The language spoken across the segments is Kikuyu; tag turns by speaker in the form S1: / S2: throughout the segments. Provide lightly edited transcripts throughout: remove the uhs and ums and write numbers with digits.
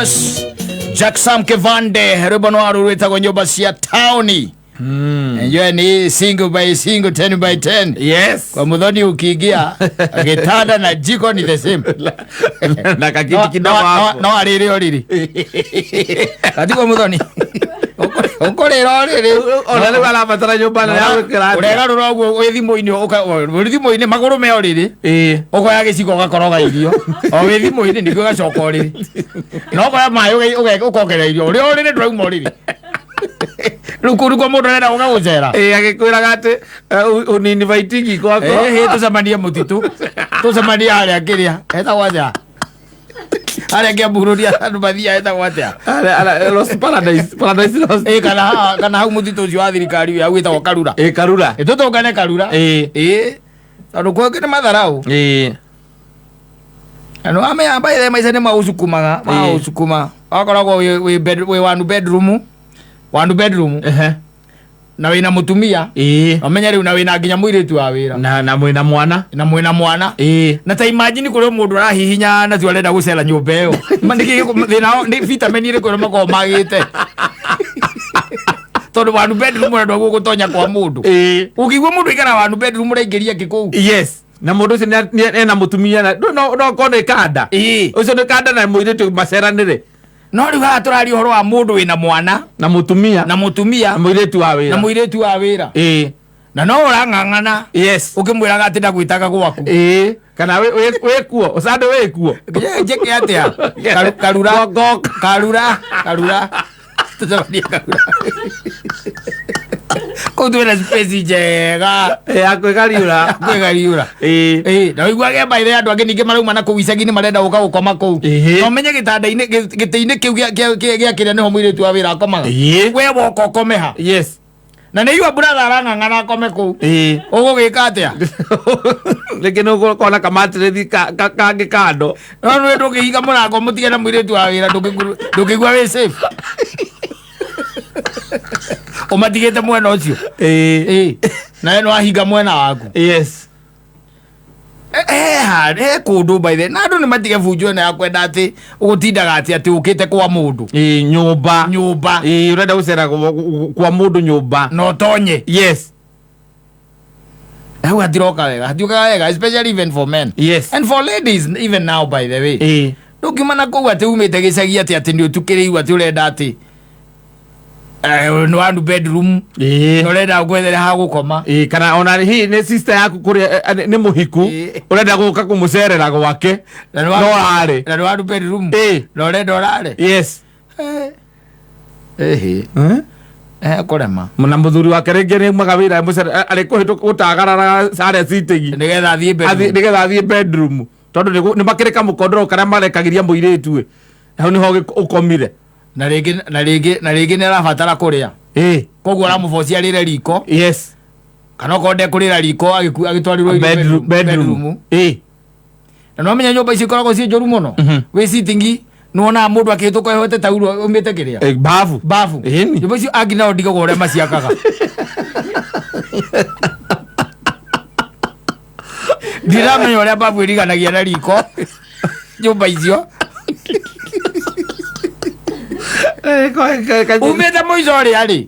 S1: Yes, Jack Sam Kevande, rwĩmbo nĩ waru rwĩtagwo nyũmba cia taũni. Enjoy ni single by single, 10 by 10. Kwa muthoni ukiingia, gĩtanda na jiko ni the same.
S2: Na kakiti kidogo hapo.
S1: No arĩrĩ ũrĩrĩ. Katigwo muthoni. Ũkũrĩra ũrĩrĩ.
S2: Ona rĩu arabatara nyũmba nene ya gwĩkĩra atĩa?
S1: Ũregarũra ũguo wĩ thimũ-inĩ wĩ thimũ-inĩ magũrũ me ũrĩrĩ. Ũkoya gĩciko ũgakoroga irio o wĩ thimũ-inĩ ningĩ ũgacoka ũrĩrĩ na ũkoya maĩ ũkongerera irio ũrĩ ũrĩrĩ ndũrauma ũrĩrĩ. Rĩu kũu nĩkuo mũndũ arenda gũka gũcera.
S2: Ĩĩ, agĩkwĩraga atĩ uninivaitingi kwakwa.
S1: Ĩhĩ, tũcemanie mũtitũ, tũcemanie harĩa kĩrĩa etagwo atĩa, harĩa kĩambururia andũ mathiaga etagwo atĩa?
S2: Lost Paradise, Paradise Lost.
S1: Ĩ, kana kana hau mũtitũ ũcio wa thirikari ũyũ hau wĩtagwo Karura.
S2: Ĩĩ, Karura.
S1: Ĩ, tũtũngane Karura. Ĩ, tondũ kũngĩ nĩ matharau. Na nĩ wamenya by the way, maica nĩ maũcukumaga maũcukuma wakoragwo wĩ one bedroom na wĩna mũtumia. Ũmenye rĩu na wĩna nginya mũirĩtu wa wĩra.
S2: Na mwĩna mwana.
S1: Na mwĩna mwana. Na ta imagine kũrĩ mũndũ arahihinya na tu arenda gũcera nyũmba ĩyo. Ma nĩkĩ thĩna wao nĩ vitamin ĩrĩkũ ĩrĩa makoragwo magĩte, tondũ one bedroom ũrenda ũguo gũtonya kwa mũndũ, ũkĩigua mũndũ aikara one bedroom, ũraingĩria kĩ kũu?
S2: Yes, na mũndũ ũcio ena mũtumia na no korwo nĩ kanda. Ũcio nĩ kanda na mũirĩtu maceranĩre.
S1: No rĩu haha tũraria ũhoro wa mũndũ wĩna mwana.
S2: Na mũtumia.
S1: Na mũtumia.
S2: Na mũirĩtu wa wĩra.
S1: Na mũirĩtu wa wĩra. Na no ũrang'ang'ana ũkĩmwĩraga atĩ ndagwĩtaga gwaku.
S2: Ĩĩ, kana wĩ kuo ũcande wĩ kuo.
S1: Njĩke atĩa? Karura.
S2: Ngoka.
S1: Karura, Karura, tũcemanie Karura kũu, twĩna space njega.
S2: Ya kwĩgariũra.
S1: Kwĩgariũra. Ĩĩ, na ũiguage mbaire andũ angĩ ningĩ marauma na kũu icagi-inĩ marenda gũka gũkoma kũu. Na ũmenye gĩtanda-inĩ gĩtĩ-inĩ kĩu gĩa kĩrĩa nĩho mũirĩtu wa wĩra akomaga. We woka ũkome ha? Na nĩ igua brother arang'ang'ana akome kũu. Ũgũgĩka atĩa?
S2: Rĩngĩ nĩ ũgũkorwo na kamatĩrĩthi kangĩ kando.
S1: No nĩ ndũngĩhinga mũrango mũtige na mũirĩtu wa wĩra, ndũngĩigua wĩ safe ũmatigĩte mwena ũcio. Ĩĩ, nawe nĩ wahinga mwena waku. He kũndũ by the na andũ nĩ matige bunjo ĩno ya kwenda atĩ ũgũtindaga atĩ ũkĩte kwa mũndũ.
S2: Ĩĩ, nyũmba.
S1: Nyũmba.
S2: Ĩĩ, ũrenda gũcera kwa mũndũ nyũmba.
S1: Na ũtonye. Hau hatiroka wega, hatiũkaga wega, especially even for men and for ladies even now, by the way. Ndũngiuma na kũu atĩ umĩte gĩcagi atĩ nĩ ũtukĩrĩirwo atĩ ũrenda atĩ nĩ one bedroom na ũrenda gwethere ha gũkoma.
S2: Ĩĩ, kana ona hihi nĩ sister yaku kũrĩa nĩ mũhiku, ũrenda gũka kũmũcerera gwake.
S1: Na nĩ
S2: no arĩ
S1: na nĩ one bedroom na ũrenda ũrare. Ĩhĩ.
S2: Eh?
S1: Kũrema.
S2: Na mũthuri wake rĩngĩ nĩ aumaga wĩra arĩ kũhĩtũka gũtagarara harĩa sitting.
S1: Nĩgetha athiĩ bedroom.
S2: Nĩgetha athiĩ bedroom, tondũ nĩ makĩrĩ kamũkondoro karĩa marekagĩria mũirĩtu ĩ hau nĩho ũkomire.
S1: Na rĩngĩ nĩ arabatara kũrĩa, koguo aramũbocia arĩre riko, kana okorwo ndekũrĩra riko agĩtwarirwo irio
S2: bedroom.
S1: Bedroom.
S2: Bedroom.
S1: Na nĩwamenya nyũmba icio ikoragwo ciĩ njũru mũno. Wĩ sitting nĩwonaga mũndũ akĩhĩtũka ehoete tauro umĩte kĩrĩa.
S2: Eh, babu.
S1: Babu.
S2: Ĩni.
S1: Nyũmba icio angĩ nao ndigagwo ũrĩa maciakaga, ndiramenya ũrĩa babu ĩriganagia na riko nyũmba icio. Umĩte mũico ũrĩa rĩ,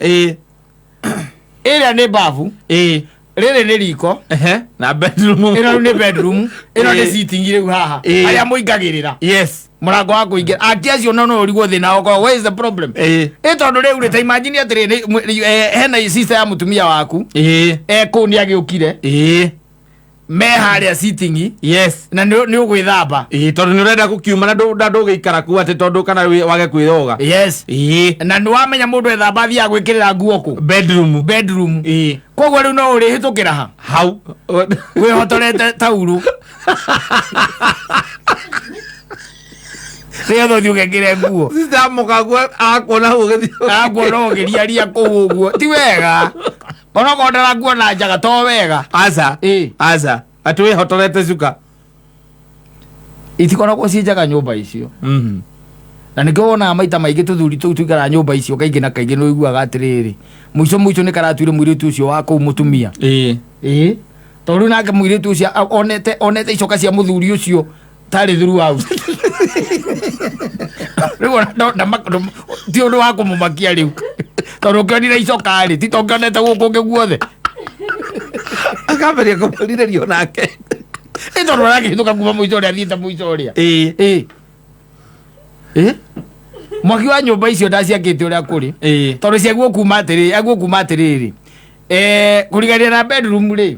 S1: ĩrĩa nĩ babu, rĩrĩ nĩ riko.
S2: Ehe, na bedroom.
S1: Ĩno rĩu nĩ bedroom, ĩno nĩ sitting rĩu haha, harĩa mũingagĩrĩra, mũrango wa kũingĩra. Aki acio no ũrigwo thĩna okorwo where is the problem? Ĩ tondũ rĩu rĩ, ta imagine atĩrĩ, hena sister ya mũtumia waku e kũu nĩ agĩũkire, me harĩa sitting na nĩ ũgwĩthamba.
S2: Ĩĩ, tondũ nĩ ũrenda gũkiuma na ndũgĩikara kuo atĩ tondũ kana wage kwĩyoga.
S1: Na nĩ wamenya mũndũ ethamba athiaga gwĩkĩrĩra nguo kũ?
S2: Bedroom.
S1: Bedroom. Koguo rĩu no ũrĩhĩtũkĩra ha?
S2: Hau.
S1: Wĩhotorete taurũ nĩgetha ũthiĩ ũgekĩre nguo.
S2: Sister mũkaguo akuona hau ũgĩthiĩ.
S1: Akuona ũgĩriaria kũu ũguo, ti wega, onokorwo ndarakuona njaga, to wega.
S2: Aca. Aca, atĩ wĩhotorete cuka.
S1: Itikoragwo ciĩ njega nyũmba icio. Na nĩkĩo wonaga maita maingĩ tũthuri tũu tũikaraga nyũmba icio kaingĩ na kaingĩ nĩ ũiguaga atĩrĩrĩ, mũico mũico nĩ karatuire mũirĩtu ũcio wa kũu mũtumia. Ĩĩ, tondũ rĩu nake mũirĩtu ũcio onete icoka cia mũthuri ũcio tarĩ throughout. Rĩu ona ti ũndũ wa kũmũmakia rĩu, tondũ ũkĩonire icoka rĩ, ti to ũkĩonete gũkũ ũngĩ guothe.
S2: Akambĩrĩria kũmũrirĩrio nake.
S1: Ĩ tondũ arakĩhĩtũka kuma mũico ũrĩa athiĩte mũico ũrĩa.
S2: Ĩĩ.
S1: Ĩ ĩ mwaki wa nyũmba icio ndaciakĩte ũrĩa kũrĩ, tondũ ciaguo kuma atĩrĩ, aguo kuma atĩrĩrĩ, kũrigania na bedroom rĩ,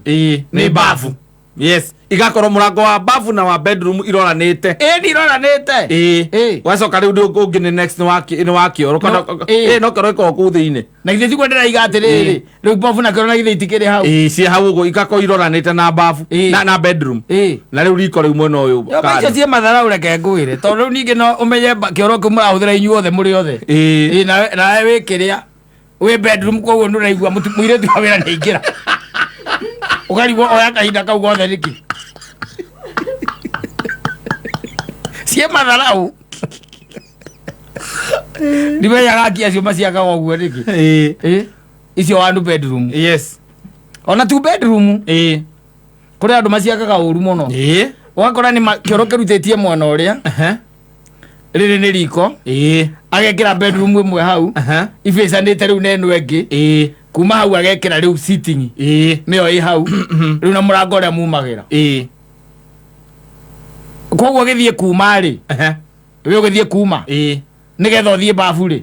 S1: nĩ bafu.
S2: Yes, igakorwo mũrango wa bafu na wa bedroom iroranĩte.
S1: Ĩ nĩ iroranĩte.
S2: Ĩĩ.
S1: Ĩĩ.
S2: Wacoka rĩu ũngĩ nĩ next nĩ wa kĩoro kana?
S1: No, ĩĩ.
S2: Ĩĩ, no kĩoro gĩkoragwo kũu thĩinĩ.
S1: Na githĩ tiguo ndĩraiga atĩrĩrĩ, rĩu bafu na kĩoro na githĩ itikĩrĩ hau?
S2: Ĩĩ, ciĩ hau ũguo, igakorwo iroranĩte na bafu na bedroom. Na rĩu riko rĩu mwena ũyũ
S1: Nyũmba icio
S2: kando.
S1: ciĩ matharau, reke ngwĩre, tondũ rĩu ningĩ no ũmenye kĩoro kĩu mũrahũthĩra inyuothe mũrĩ othe.
S2: Ĩĩ.
S1: Ĩ, nawe wĩ kĩrĩa wĩ bedroom, koguo nĩ ũraigua mũirĩtu wa wĩra nĩaingĩra, ũkarigwo oya kahinda kau gothe nĩkĩ. Ciĩ matharau, ndimenyaga aki acio maciakaga ũguo nĩkĩ.
S2: Ĩĩ.
S1: Ĩ, icio one bedroom, ona two bedroom, kũrĩ andũ maciakaga ũru mũno. Ũgakora nĩ kĩoro kĩrutĩtie mwena ũrĩa, rĩrĩ nĩ riko, agekĩra bedroom ĩmwe hau ibĩcanĩte rĩu na ĩno ĩngĩ. Kuma hau agekĩra rĩu sitting, nĩyo ĩ hau rĩu na mũrango ũrĩa mumagĩra. Koguo gĩthiĩ kuma rĩ, wĩ ũgĩthiĩ kuma nĩgetha ũthiĩ babu rĩ,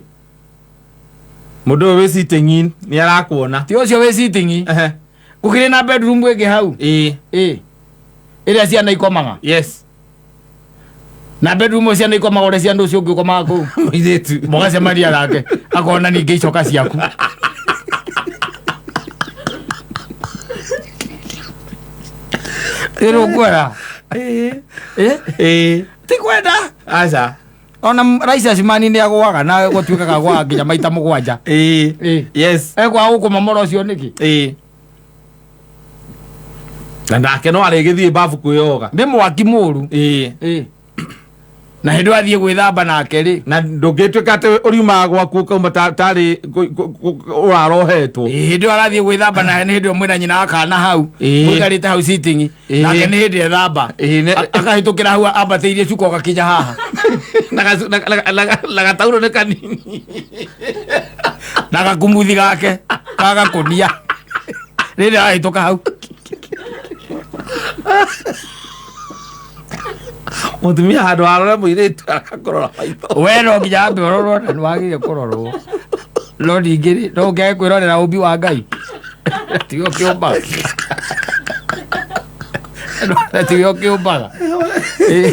S2: Mũndũ ũyũ wĩ sitting nĩ arakuona.
S1: Ti ũcio wĩ sitting, gũkĩrĩ na bedroom ĩngĩ hau, ĩ ĩrĩa ciana ikomaga. Na bedroom ĩyo ciana ikomaga ũrĩa ciana ũcio ũngĩ ũkomaga kũu.
S2: Mũirĩtu.
S1: Mũgacemania nake akona ningĩ icoka ciaku. Ĩrũkwera.
S2: Ĩĩ.
S1: Ti kwenda.
S2: Aca.
S1: Ona rais acimani nĩ agũaga na gũtuĩkaga agũaga nginya maita 7.
S2: Ĩĩ.
S1: Ekwaga gũkũmomora ũcio nĩkĩ?
S2: Ĩĩ, na nake no arĩgĩthiĩ babu kwĩyoga.
S1: Nĩ mwaki mũru.
S2: Ĩĩ.
S1: Ĩ. Na hĩndĩ ĩyo athiĩ gwĩthamba nake rĩ,
S2: Na ndũngĩtuĩka atĩ ũriumaga gwaku ũkauma tarĩ ũrarohetwo.
S1: Ĩ, hĩndĩ ĩyo arathiĩ gwĩthamba na nĩ hĩndĩ ĩyo mwĩna nyina wa kana hau, mũikarĩte hau sitting, nake nĩ hĩndĩ ethamba. Akahĩtũkĩra hau ambatĩirie cuka ũgakinya haha.
S2: Na gatauro nĩ kanini.
S1: Na gakumuthi gake gagakũnia rĩrĩa arahĩtũka hau.
S2: Mũtumia handũ harore mũirĩtu arakũrora maitho.
S1: We no nginya ambe ũrorwo, na nĩ wagĩrĩire kũrorwo, no ningĩ rĩ, no ũngĩage kwĩrorera ũmbi wa Ngai, tiwe ũkĩũmbaga. Na tiwe ũkĩũmbaga. Ĩ,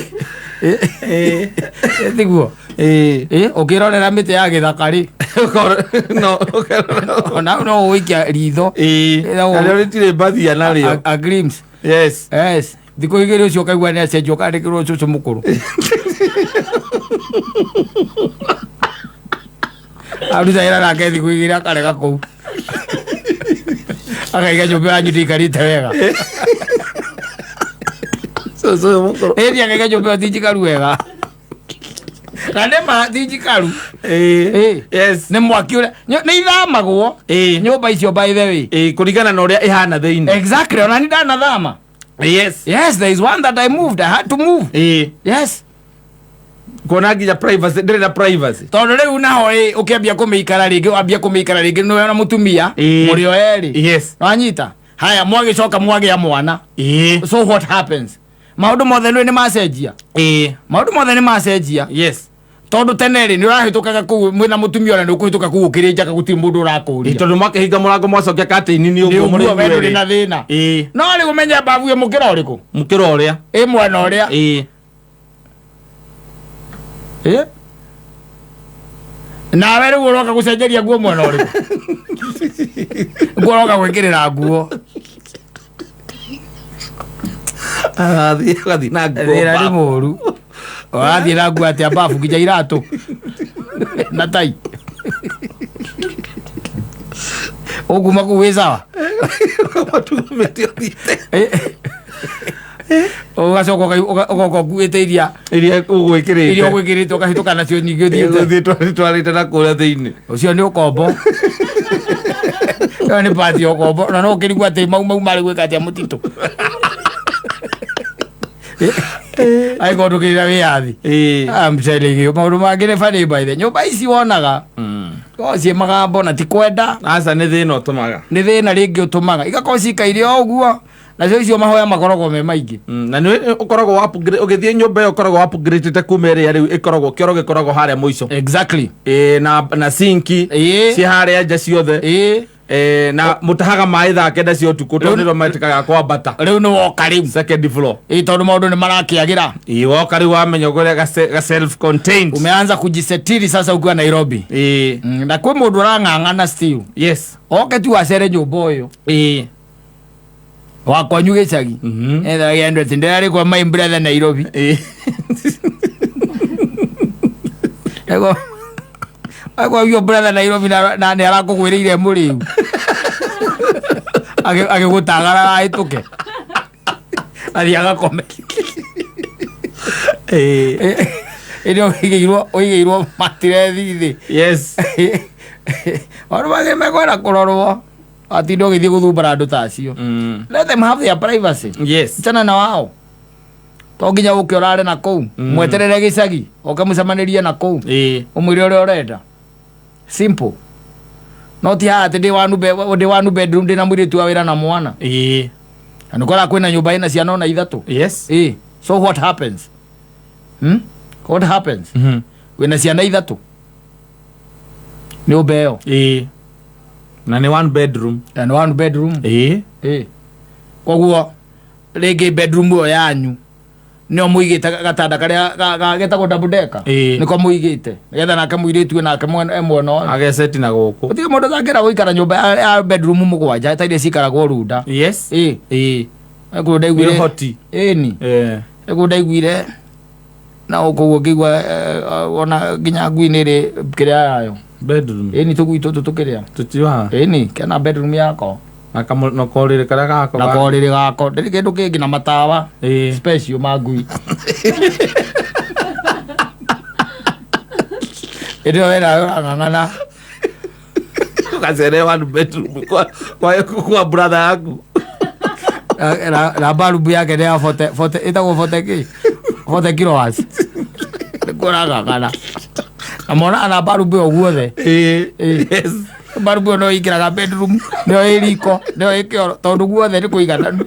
S1: ĩ, ĩ, tiguo?
S2: Ĩĩ.
S1: Ĩ, ũkĩrorera mĩtĩ ya gĩthaka rĩ,
S2: No.
S1: Ona no ũgũikia ritho.
S2: Ĩĩ, narĩo rĩtirĩ mbathia narĩo.
S1: A glimpse. Yes, thikũ 2 ũcio ũkaigua nĩ acenjio, ũkandĩkĩrwo cũcũ mũkũrũ aruta wĩra nake thikũ 2, akarega kũu, akaiga nyũmba yanyu ndĩikarĩte wega.
S2: Cũcũ ũyũ mũkũrũ.
S1: Ĩni, akaiga nyũmba ĩyo ti njikaru wega, na nĩ ma ti njikaru.
S2: Ĩĩ.
S1: Ĩĩ. Nĩ mwaki ũrĩa nĩ ithamagwo nyũmba icio, by the way.
S2: Ĩĩ, kũringana na ũrĩa ĩhana thĩinĩ.
S1: Exactly, ona ni ndanathama. Yes, there is one that I moved. I had to move. Yes.
S2: Kuona nginya privacy, ndĩrĩ na privacy.
S1: Tondũ rĩu naho ĩ ũkĩambia kũmĩikara rĩngĩ, wambia kũmĩikara rĩngĩ nĩwe na mũtumia, mũrĩ o erĩ. Wanyita haya, mwagĩcoka mwagĩa mwana. So what happens? Maũndũ mothe nĩ macenjia. Maũndũ mothe nĩ macenjia. Tondũ tene rĩ, nĩ ũrahĩtũkaga kũu mwĩna mũtumia, ona nĩ ũkũhĩtũka kũu ũkĩrĩ njaka, gũtirĩ mũndũ ũrakũria.
S2: Tondũ mwakĩhinga mũrango, mwacokia katĩini nĩ
S1: nĩ
S2: ũguo mũrĩ
S1: ũguo we ndũrĩ
S2: inyuerĩ.
S1: na thĩna. No rĩu ũmenye mbabu ĩ mũkĩra ũrĩkũ?
S2: Mũkĩra ũrĩa.
S1: Ĩ mwena ũrĩa. Ĩ? Nawe rĩu ũroka gũcenjeria nguo mwena ũrĩkũ? Nguo ũroka gwĩkĩrĩra nguo.
S2: Arathiĩ agathiĩ na nguo
S1: Thĩna nĩ
S2: babu.
S1: mũru, ũrathiĩ na nguo atĩa babu, nginya iratũ na tai, ũkuma kũu wĩ sawa.
S2: Maturumĩte ũthiĩte.
S1: Ũgacoka ũgoka ũkuĩte iria
S2: iria ũgwĩkĩrĩte.
S1: Iria ũgwĩkĩrĩte, ũkahĩtũka nacio nyingĩ ũthiĩte.
S2: Ũthiĩ twarĩte na kũrĩa thĩinĩ.
S1: Ũcio nĩ ũkombo, ĩyo nĩ pati ya ũkombo, na no ũkĩrigwo atĩ mau mau marĩ gwĩka atĩa mũtitũ. Angĩkorwo ndũkĩrĩ na wĩyathi. I'm telling you, maũndũ mangĩ nĩ funny by the nyũmba ici wonaga o ciĩ magambo na ti kwenda.
S2: Aca, nĩ thĩna ũtũmaga.
S1: Nĩ thĩna rĩngĩ ũtũmaga igakorwo cikaire o ũguo, nacio icio mahoya makoragwo me maingĩ.
S2: Na nĩ ũkoragwo ũgĩthiĩ nyũmba ĩyo ũkoragwo upgradĩte kuma ĩrĩa rĩu ĩkoragwo kĩoro gĩkoragwo harĩa mũico. Ĩĩ, na sinki ciĩ harĩa nja ciothe. Na mũtahaga maĩ thaa 9 cia ũtukũ tondũ nĩrĩo metĩkaga kwambata.
S1: Rĩu nĩ woka rĩu.
S2: Second floor.
S1: Ĩĩ, tondũ maũndũ nĩ marakĩagĩra.
S2: Ĩĩ, woka rĩu wamenya ũrĩa ga self contained.
S1: Umeanza kujisetiri sasa ukiwa Nairobi. Na kwĩ mũndũ ũrang'ang'ana still oke tu acere nyũmba ũyũ wa kwanyu gĩcagi. Etha gĩandũ atĩ ndĩrarĩ kwa my brother Nairobi. Ego agwa your brother Nairobi na nĩ arakũgwĩrĩire mũrĩu agĩgũtagara ahĩtũke athiĩ agakome. Ĩrĩa ũigĩirwo matirethi thĩ. Maũndũ mangĩ mekwenda kũrorwo atinda ũgĩthiĩ gũthumbũra andũ ta acio. Let them have their privacy. Chana na wao, to nginya ũke ũrare na kũu. Mweterere gĩcagi oke mũcemanĩrie na kũu. Ũmwĩre ũrĩa ũrenda, simple. No ti haha atĩ ndĩ one bedroom, ndĩ na mũirĩtu wa wĩra na mwana. Na nĩkora kwĩna nyũmba ĩna ciana ona ithatũ. So what happens? What happens? Wĩna ciana ithatũ nyũmba ĩyo.
S2: Ĩĩ, na nĩ one bedroom.
S1: Na nĩ one bedroom. Koguo rĩngĩ bedroom ĩyo yanyu nĩo mũigĩte gatanda karĩa getagwo double decker. Nĩko mũigĩte nĩgetha nake mũirĩtu nake e mwena ũyũ.
S2: Ageceti na gũkũ.
S1: Gũtirĩ mũndũ ũtangĩenda gũikara nyũmba ya bedroom mũgwanja ta iria ciikaragwo Runda. Kũu ndaiguire.
S2: Nĩ hoti.
S1: Ĩni. Kũu ndaiguire na ũguo ngĩigua ona nginya ngui nĩ ĩrĩ kĩrĩa yayo.
S2: Bedroom.
S1: Ĩni, tũgui tũtũ tũkĩrĩa.
S2: Tũtiũhaga.
S1: Ĩni, kena bedroom yako.
S2: Na na korĩrĩ karĩa gako.
S1: Na korĩrĩ gako, ndĩrĩ kĩndũ kĩngĩ na matawa special ma ngui. Ĩndĩ ĩyo wena ũrang'ang'ana.
S2: Ũgacere one bedroom kwa brother yaku.
S1: Na barubu yake nĩ ya forty forty, ĩtagwo 40 kĩ, 40 kilowatts, nĩkuo ũrang'ang'ana na monaga na barubu ĩyo guothe. Barubu ĩyo no ĩingĩraga bedroom, nĩyo ĩ riko, nĩyo ĩ kĩoro, tondũ guothe nĩ kũigananu.